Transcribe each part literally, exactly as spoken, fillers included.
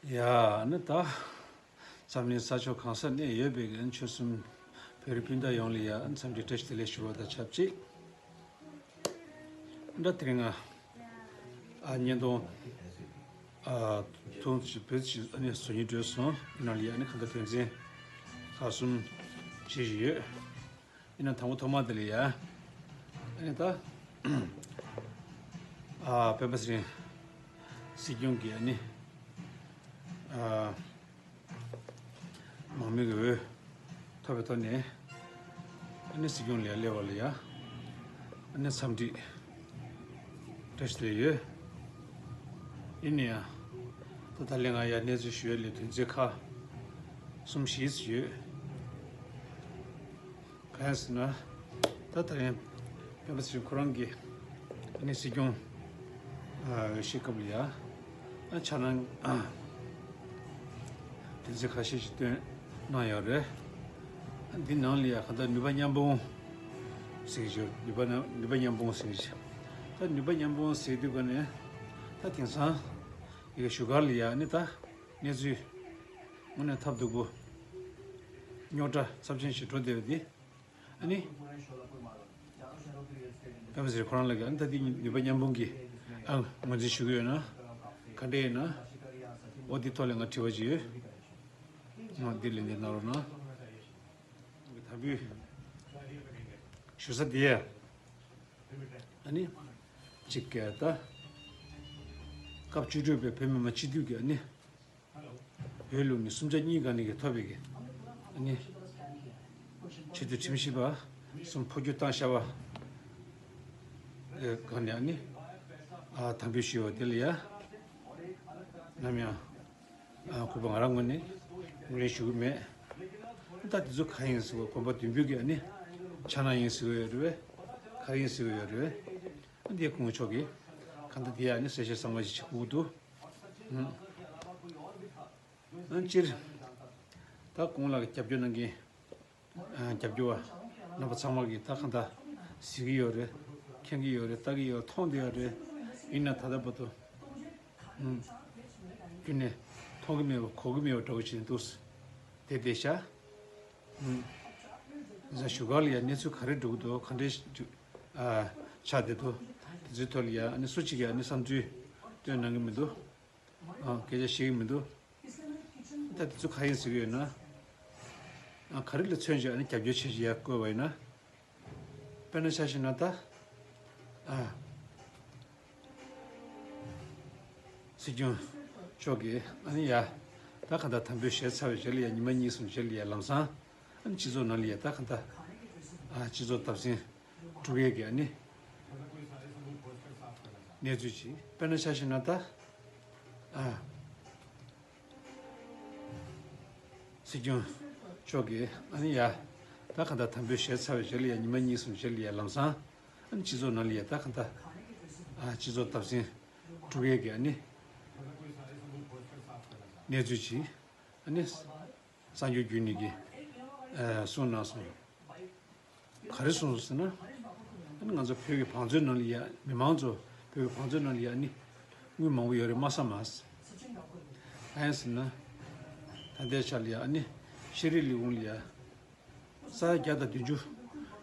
ཡ། ཨ་ནི་ད་འཛམ་གླིང་ས་ཕྱོགས་གང་ས་ནས་ཡོད་པའི་གི་ཆོལ་གསུམ་བོད་རིགས་སྤུན་ཟླ་ཡོངས་ལ་ཡ་འཚམས་འདྲི་བཀྲ་ཤིས་བདེ་ལེགས་ཞུ་བ་དང་ཆབས་ཅིག་འདྲ་དེ་རིང་ང་ཨ་བརྙན་ཐུང་ཨ་ཐུང་ཞིག་བོད་ཞིག་ཨ་ནི་བཟོ་སྙིང་འདོད་སོང་། ཡིན་ནའང་ལ་ཡ་ཨ་ནི་གང་ལྟར་དོན་ཚན་ཁག་གསུམ་བྱེད་བཞིན་ཡོད། ཡིན་ན་དང་པོ་ཐོག་མ་དེ་ལ་ཡ། ཨ་ནི་ད། ཨ་སྤེན་པ་ཚེ་རིང་སྲིད་སྐྱོང་གིས་ཨ་ནི། ཨ་མང་མོས་ཀྱི་འོས་ཐོབ་པའི་ཐོག་ནས། ཨ་ནི་སྲིད་སྐྱོང་ལ་ཡ་སླེབས་པ་ལ་ཡ། ཨ་ནི་འཚམས་འདྲི་བཀྲ་ཤིས་བདེ་ལེགས་ཡོད། ཡིན་ན་ཡང་། ད་ད་ལན་ང་ཡ་གནས་ཚུལ་ཞུ་ཡ་ལས་དོན་ཚན་ཁག་གསུམ་བཞི་ཡོད། གང་ཡིན་ཟེར་ན། ད་ད་རིང་སྤེན་པ་ཚེ་རིང་ཁོ་རང་གིས་ཨ་ནི་སྲིད་སྐྱོང་ཨ་འོས་བཤད་སྐབས་ལ་ཡ་ཨ་འཆར་སྣང་ཨ་དོན་ཚན་ཁ་ཤས་ཤིག་བཏོན་གནང་ཡོད་རེད། ཨ་འདི་ནང་ལ་ཡ་གང་ལྟར་ནུས་པ་མཉམ་སྤུངས་ཟེར་གྱི་ཡོད། ནུས་པ་ནུས་པ་མཉམ་སྤུངས་ཟེར་གྱི་ད་ནུས་པ་མཉམ་སྤུངས་ཟེར་དུས་ག་ནས་ད་དེང་སང་ཡི་གེ་བཞུགས་སྒར་ལ་ཡ་ཨ་ནི་ད། གནས་ཚུལ་དངོས་གནས་ཐབས་སྡུག་པོ། རྙོག་དྲ་ཚབས་ཆེན་ཞིག་འགྲོ་བསྡད་པ་འདི། ཨ་ནི། སྤེན་པ་ཚེ་རིང་ཁོ་རང་ལ་གི་ཨ་ནི་ད་འདི་ནུས་པ་མཉམ་སྤུངས་ཀྱི་ཨ་ངོས་འཛིན་ཞུ་གི་ཡོད་ན། ག་འདྲ་ཡིན་ན། འོ་འདི་ཐོག་ལ་ང་དྲི་བ་ཅིག་ཡོད། ང་འདི་ལན་འདེབས་གནང་རོགས་གནང་། དམ་འབུལ་ཞུ་ས་འདི་ཡ། ཨ་ནི། གཅིག་ག་ད། སྐབས་བཅུ་དྲུག་པའི་བོད་མི་མང་སྤྱི་འཐུས་ཀྱི་ཨ་ནི། བོད་ལུགས་ནི་གསུམ་ཆ་གཉིས་ཀ་ནས་ཀྱི་ཐོབ་པའི་གི་ཨ་ནི་ཆེས་མཐོའི་ཁྲིམས་ཞིབ་པ་གསུམ་འཕོ་འགྱུར་བཏང་བཞག་པ་སྒང་ནས་ཨ་ནི་ཨ་དམ་འབུལ་ཞུས་པ་དེ་ལ་ཡ་ནམ་ཡང་ཨ་གུས་པ་ང་རང་ངོས་ནས་ངོས་ལེན་ཞུ་གི་མེད། ད་དེ་ཚོ་ག་ཡིན་ཟེར་བ་དགོན་པ་བདུན་པོའི་གི་ཨ་ནི་འཆར་སྣང་ཡིན་ཟེར་གི་ཡོད་རེད་པས། ག་ཡིན་ཟེར་གི་ཡོད་རེད་པས། འདི་སྐུ་ངོ་མཆོག་གིས་གང་ལྟར་འདི་ཡ་ཨ་ནི་གསལ་བཤད་གཙང་མ་ཞིག་བྱེད་དགོས་ཀྱི་འདུག་ཨང་སྤྱིར། ད་གོང་ལ་རྒྱབ་སྐྱོར་གནང་མཁན། ཨ་རྒྱབ་སྐྱོར་བ་རྣམ་པ་ཚང་མ་གིས་ད་གང་ལྟར་གཟིགས་ཀྱི་ཡོད་རེད། མཁྱེན་གྱི་ཡོད་རེད། ལྟ་གི་ཡོད་རེད། མཐོང་བསྡད་ཡོད་རེད། ཡིན་ན་ད་ལྟ་བར་དུ། ཨང་། ཁྱོན་ནས་མཐོང་གི་མེད་པ་གོ་གི་མེད་པ་འདྲ་བོ་ཞིག་འདུག་དེ་བསྡད་ཤག་ཨང་། བཞུགས་སྒར་ལ་ཡ་གནས་ཚུལ་ག་རེ་འགྲོ་གི་འདུག་ག་འདྲའི་ཨ་ཆགས་བསྡད་འདུག་དེ་ཚོའི་ཐོག་ལ་ཡ་ཨ་ནི་སུ་གཅིག་གིས་ཨ་ནི་བསམ་ཚུལ་བཏོན་གནང་གི་མི་འདུག་ཨ་སྐད་ཆ་བཤད་ཀྱི་མི་འདུག་ད་དེ་ཚོ་ག་ཡིན་ཟེར་གྱི་ཡོད་ན། ཨ་ག་རེ་ལ་མཚོན་བྱས་ཨ་ནི་རྒྱབ་སྐྱོར་བྱེད་ཀྱི་ཡ་བཀོད་པ་ཡིན་ན། དཔེར་ན་ཆ་བཞག་ན་ད། ཨ་སྲིད་སྐྱོང་མཆོག་གིས་ཨ་ནི་ཡ། ད་གང་ལྟར་དམ་འབུལ་བཞེས་ཚར་བའི་རྗེས་ལ་ཡ་ཉི་མ་གཉིས་གསུམ་རྗེས་ལ་ཡ་ལམ་སང་། ཨ་ནི་སྤྱི་ཚོགས་ནང་ལ་ཡ་ད་གང་ལྟར། ཨ་སྤྱི་ཚོགས་བརྡབ་གསིག་དཀྲུག་ཡས་ཀྱི་ཨ་ནི། གནས་ཚུལ་ཅིག་དཔེར་ན་ཆ་བཞག་ན་ད། ཨ། སྲིད་སྐྱོང་མཆོག་གིས་ཨ་ནི་ཡ། ད་གང་ལྟར་དམ་འབུལ་བཞེས་ཚར་བའི་རྗེས་ལ་ཡ་ཉི་མ་གཉིས་གསུམ་རྗེས་ལ་ཡ་ལམ་སང་། ཨ་ནི་སྤྱི་ཚོགས་ནང་ལ་ཡ་ད་གང་ལྟར། ཨ་སྤྱི་ཚོགས་བརྡབ་གསིག་དཀྲུག་ཡས་ཀྱི་ཨ་ནི། གནས་ཚུལ་ཅིག་ཨ་ནི། གསར་འགྱུར་བརྒྱུད་ནས་ཀྱི། ཨ་གསུངས་གནང་སོང་། ག་རེ་གསུངས་སོང་ཟེར་ན། ཨ་ནི་ང་ཚོ་བོད་ཀྱི་བང་མཛོད་ནང་ལ་ཡ་མི་མང་ཚོ་བོད་ཀྱི་བང་མཛོད་ནང་ལ་ཡ་ཨ་ནི་དངུལ་མང་པོ་ཡོད་རེད་མ་བསམ་མ། གང་ཡིན་ཟེར་ན། ད་ལྟའི་ཆ་ལ་ཡ་ཨ་ནི་ཤེས་རིག་ལས་ཁུངས་ལ་ཡ་ས་ཡ་བརྒྱ་དང་བདུན་ཅུ་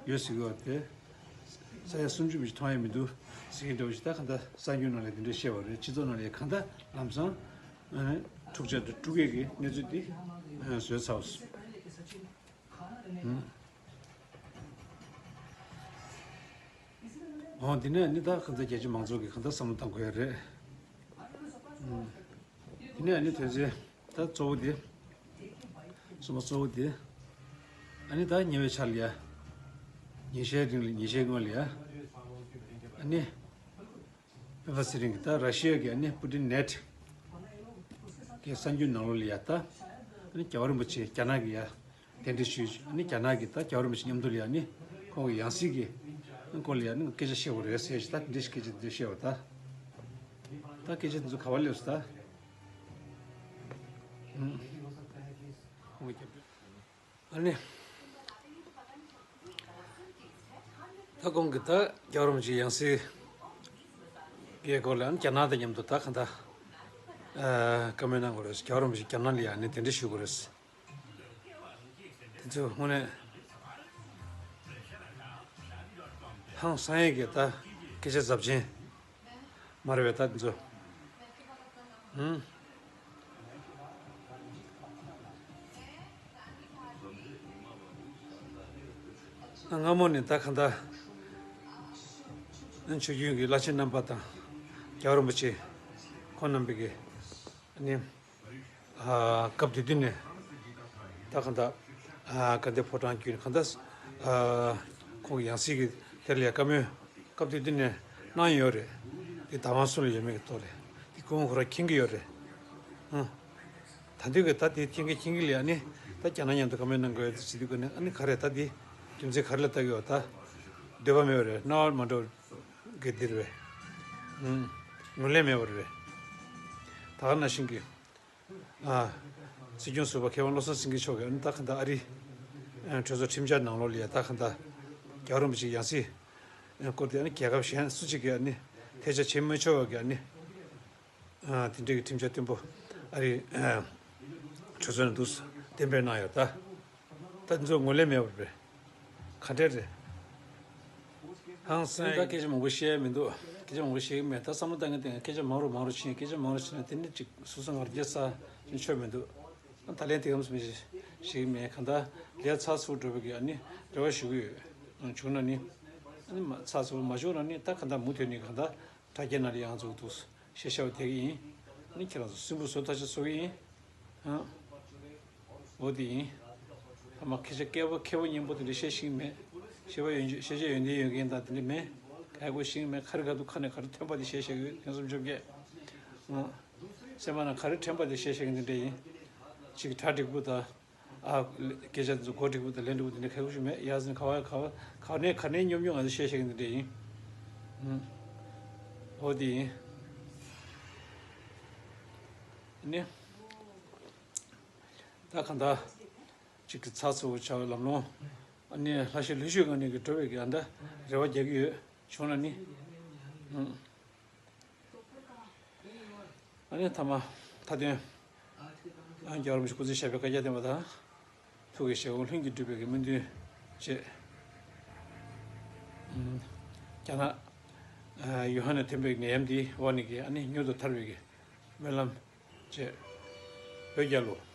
ཡོད་ཟེར་གྱི་ཡོད་དེ། ས་ཡ་སུམ་ཅུ་མི་ཞིག་མཐོང་ཡ་མི་འདུག་ཟེར་གྱི་འདྲ་བོ་ཞིག་ད་གང་ལྟར་གསར་འགྱུར་ནང་ལ་དེ་འདྲ་བཤད་པ་རེད། སྤྱི་ཚོགས་ནང་ལ་ཡ་གང་ལྟར་ལམ་སང་འཁྲུག་ཆ་དང་དཀྲུག་ཡས་ཀྱི་གནས་ཚུལ་འདི་བཟོས་ཚར་སོང་། འོ་འདི་ནས་ནི་ད་གང་ལྟར་རྒྱལ་སྤྱི་མང་ཚོགས་ཀྱིས་གང་ལྟར་བསམ་བློ་གཏང་དགོས་ཡ་རེད། འདི་ནས་ནི་དོན་ཚན་ད་གཙོ་བོ་འདི། གསུམ་པ་གཙོ་བོ་འདི། ཨ་ནི་ད་ཉེ་བའི་ཆར་ལ་ཡ། ཉིན་ཤས་རིང་ལ་ཉིན་ཤས་སྔོན་ལ་ཡ། ཨ་ནི། སྤེན་པ་ཚེ་རིང་གིས་ད་ར་ཤི་ཡ་གི་ཨ་ནི་པུ་ཏིན་ནེཊ་གི་གསར་འགྱུར་ནང་ལོགས་ལ་ཡ་ད། ཨ་ནི་རྒྱལ་བ་རིན་པོ་ཆེ་རྒྱ་ནག་གི་ཡ། གདན་འདྲེན་ཞུས། ཨ་ནི་རྒྱ་ནག་གི་ད་རྒྱལ་བ་རིན་པོ་ཆེ་མཉམ་དུ་ལ་ཡ་ཨ་ནི་ཁོང་གི་ཡང་སྲིད་ཀྱི་སྐོར་ལ་ཡ་ཨ་ནི་སྐད་ཆ་བཤད་དགོས་རེད་ཟེར་ཞིག་ད་དེ་འདྲ་ཞིག་སྐད་ཆ་དེ་འདྲ་བཤད་པ་ད། ད་སྐད་ཆ་དེ་ཚོ་ག་པར་སླེབས་སོང་ད། ཨུམ། ཁོང་གི་རྒྱབ་སྐྱོར། ཨ་ནི། ད་ཁོང་གིས་ད་རྒྱལ་བ་རིན་པོ་ཆེའི་ཡང་སྲིད་ཀྱི་སྐོར་ལ་ཨ་ནི་རྒྱ་ནག་དང་མཉམ་དུ་ད་གང་ལྟར་ ཨ། བཀའ་མོལ་གནང་དགོས་རེད། རྒྱལ་བ་རིན་པོ་ཆེ་རྒྱ་ནག་ལ་ཡང་ནས་གདན་འདྲེན་ཞུ་དགོས་རེད། དེ་ཚོ་དངོས་གནས་ཧང་སང་ཡས་ཀྱི་ད་སྐད་ཆ་ཚབས་ཆེན་མ་རེད་པས། ད་དེ་ཚོ་ཧུམ། སྔ་མོ་ནས་ད་གང་ལྟར་ཆོས་བརྒྱུད་ཀྱི་བླ་ཆེན་རྣམ་པ་དང་རྒྱལ་བ་རིན་པོ་ཆེ་ཁོང་རྣམ་པས་ཀྱི་ནི། ཨ། སྐབས་དེ་དུས་ནས་ད་གང་ལྟར། ཨ། དགའ་ལྡན་ཕོ་བྲང་བརྒྱུད་ནས་གང་ལྟར། ཨ། ཁོང་གི་ཡང་སྲིད་ཀྱི་དེར་ལ་བཀའ་མོལ་སྐབས་དེ་དུས་ནས་གནང་ཡོད་རེད། དེ་བདག་དབང་གསུམ་ལ་ཡོད་མེད་ཀྱི་ཐོག་རེད། དེ་ཁོང་ཁོ་རང་མཁྱེན་གྱི་ཡོད་རེད། ཨ། ད་དུས་ཀྱི་ད་དེ་མཁྱེན་གྱི་མཁྱེན་གྱི་ལ་ཡ་ནི་ད་རྒྱ་ནག་མཉམ་དུ་བཀའ་མོལ་གནང་དགོས་ཡོད་ཟེར་དུས་ཀྱི་ནི། ཨ་ནི་ག་རེ་ད་དེ་རྒྱུ་མཚན་ག་རེ་ལ་ལྟ་གི་ཡོད། ད་འདོད་པ་མེད་པ་རེད། སྣང་བ་མ་འགྲོ་གི་འདིར་བས། ཨུམ། ངོས་ལེན་མེད་པར་རེད། ད་ག་ནང་བཞིན་གྱི། ཨ། སྲིད་སྐྱོང་ཟུར་པ་མཁས་དབང་བློ་བཟང་སེང་གེ་མཆོག་གིས་ཨ་ནི་ད་ག་འདྲ་ཨ་རིའི་གྲོས་ཚོགས་ཁྲིམས་འཆར་ནང་ལོགས་ལ་ཡ་ད་ག་འདྲ་རྒྱལ་བ་རིན་པོ་ཆེའི་ཡང་སྲིད་སྐོར་དེ་ཨ་ནི་རྒྱལ་ཁབ་གཞན་སུ་གཅིག་གིས་ཨ་ནི་ཐེ་ཇུས་བྱེད་མི་ཆོག་པ་གི་ཨ་ནི། ཨ། དེ་འདྲའི་གི་ཁྲིམས་འཆར་བརྟན་པོ་ཨ་རིའི་གྲོས་ཚོགས་ནང་དུ་གཏན་འབེབས་གནང་ཡོད། ད། ད་འདི་ཚོ་ངོས་ལེན་མེད་པ་རེད། ག་འདྲས་རེད། ཧང་སང་། ད་སྐད་ཆ་མང་པོ་བཤད་ཡ་མི་འདུག་སྐད་ཆ་མང་པོ་བཤད་ཀྱི་མེད། ད་བསམ་བློ་བཏང་གི་བཏང་གི། སྐད་ཆ་མང་རུ་མང་རུ་ཕྱིན། སྐད་ཆ་མང་རུ་ཕྱིན་ན་དེ་ནི་ཅིག་སོ་སོ་ང་རྒྱལ་ས་ཅིག་ཆོད་མི་འདུག་ད་ལན་དེ་གམ་སུ་མི་ཞིག་མེད། གང་ལྟར་ལས་ཚགས་ཚུད་འགྲོ་བའི་གི་ཨ་ནི་རེ་བ་ཞུ་གི་ཡོད། བྱུང་ན་ནི་ཨ་ནི་མ་ཚགས་ཚུད་མ་བྱུང་ན་ནི་ད་གང་ལྟར་མུ་མཐུད་ནས་གང་ལྟར་དྲ་རྒྱའི་ནང་ལ་ཡང་འཛུགས་འདུག་ཤེས་བྱ་བ་དེ་གི་ཡིན། ཨ་ནི་ཁྱེད་རང་ཚོ་སྲིན་པོ་བཟོ་ཐག་ཆོད་བཟོ་གི་ཡིན། ཨ། འོ་དེ་ཡིན། ཐ་མ་སྐད་ཆ་མཁས་པོ་མཁས་པོ་སྙན་པོ་དེ་འདྲ་བཤད་ཤེས་ཀྱི་མེད། ཤེས་པ་ཡོན་ཤེས་བྱ་ཡོན་ཏན་ཡོད་མཁན་དང་དེ་འདྲ་མེད། ག་གོ་ཤེས་ཀྱི་མེད། ག་རེ་ག་དུས་ཁ་ནས་ག་རེ་ཐོན་པ་དེ་བཤད་བཤད་ཀྱི་ཡོད། ཐེངས་སུམ་ཅུ་བརྒྱད། ཨ། སེམས་པ་ནང་ག་རེ་དྲན་པ་དེ་བཤད་བཤད་ཀྱི་འདི་འདྲ་ཡིན། གཅིག་གྲ་འགྲིག་པོ་དང་། ཨ། སྐད་ཆ་འདི་ཚོ་གོ་འགྲིག་པོ་དང་ལན་འགྲིག་པོ་དེ་འདྲ་ག་གོ་ཤེས་མེད། ཡ་ཟིན་ག་བ་ག་བ་ག་ནས་ག་ནས་སྙོབ་སྙོབ་ང་ཚོ་བཤད་བཤད་ཀྱི་འདི་འདྲ་ཡིན། ཨ། འོ་དེ་ཡིན། ནི། ད་གང་ལྟར་གཅིག་གི་ཚགས་ཚུད་པོ་བྱ་བའི་ལམ་ལྷོང་། ཨ་ནི་ལྷ་ཞེ་ལྷོད་ཤོས་ངང་ནས་ཀྱི་འགྲོ་བའི་གི་ཨ་འདྲ་རེ་བ་རྒྱག་གི་ཡོད། བྱུང་ན་ནི། ཨ་ནི་ཐ་མ་མཐའ་དོན། ཨ། རྒྱལ་བ་རིན་པོ་ཆེ་སྐུ་ཚེ་ཞབས་པད་བསྐལ་བརྒྱར་བརྟན་པ་དང་། ཐུགས་ཀྱི་བཞེད་དགོངས་ལྷུན་གྱིས་གྲུབ་པའི་གི་སྨོན་འདུན་བཅས། རྒྱ་ནག་ཡུ་ཧན་ནས་ཐོན་པའི་ནད་ཡམས་འདིའི་འོག་ནས་ཀྱི་ཨ་ནི་མྱུར་དུ་ཐར་བའི་གི་སྨོན་ལམ་བཅས། བོད་རྒྱལ་ལོ།